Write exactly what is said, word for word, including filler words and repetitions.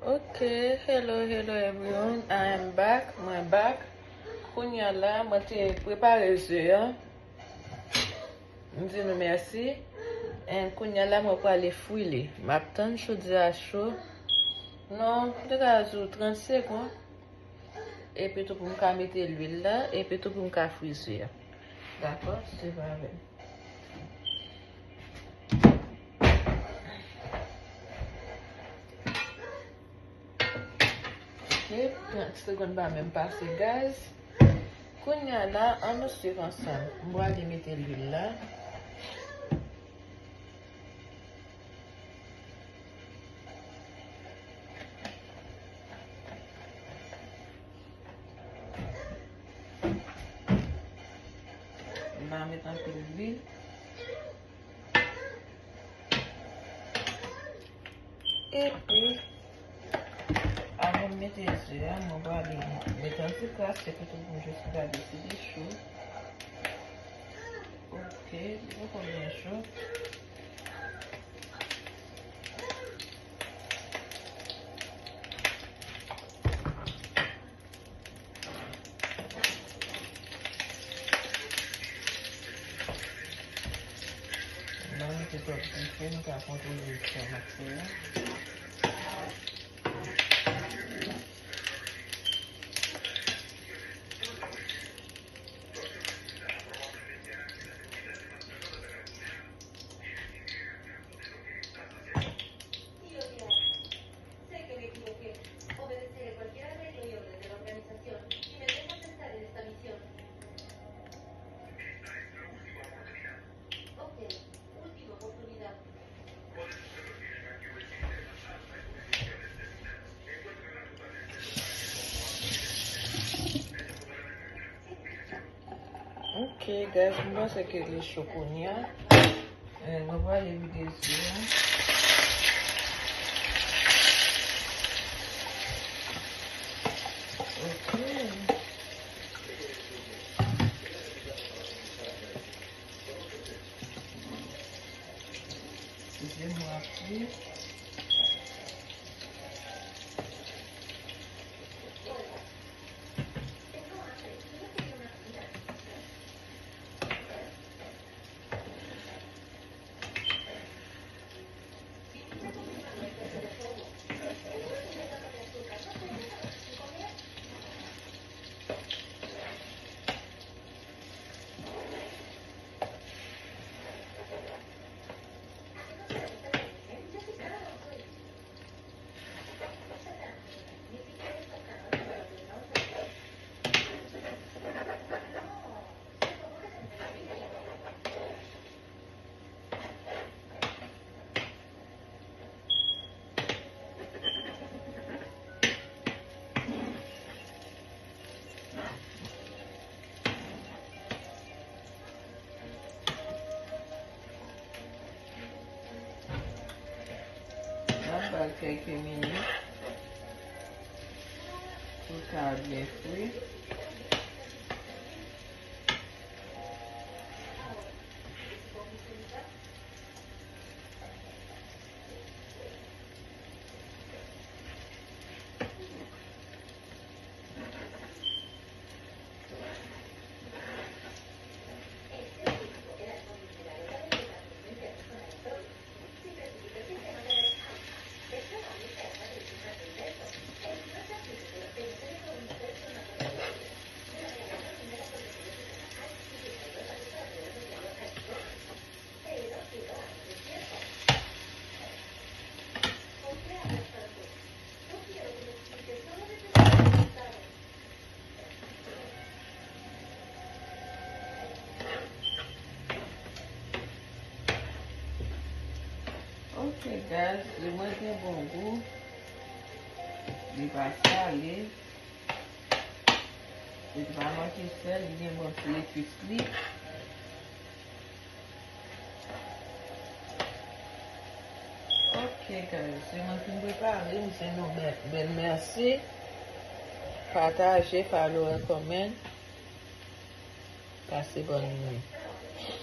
Ok, hello, hello everyone, I am back, mwen back. Kounye a la, mwen te prepare ze an. M di nou mèsi. And kounye a la, mwen prale fwi li. M ap tann chodyè a cho. Non, m te ka di w trant segonn. Epi tou pou m ka mete lwil la, epi tou pou m ka fri ze a. Dakò? Swiv avè m. Ok, trant segonn pa menm pase, guys. Kounye a la, ann nou swiv ansanm. M prale mete lwil la. M pa met anpil lwil. Epi, avan m mete ze a, mwen prale mete yon ti kras, se pou tou pou m jis gade si li cho. Ok, li poko byen cho. Nan mete twòp dife, nou ka kontwole chan ak fè a. Ok, guys, m panse ke li cho kounye a. Eh, mwen prale vide ze a. Ok. Ze mwen ap fri. N ap ba l kèlke minit pou l ka byen fri. Ok, guys, li mwen gen bon gou. Li pa sale. Li pa manke sèl, li gen bon ti epis li. Ok, guys, se mwen ki prepare, m di nou bèl, bèl mèsi. Pataje, follow, and comment. Pase bòn nwit.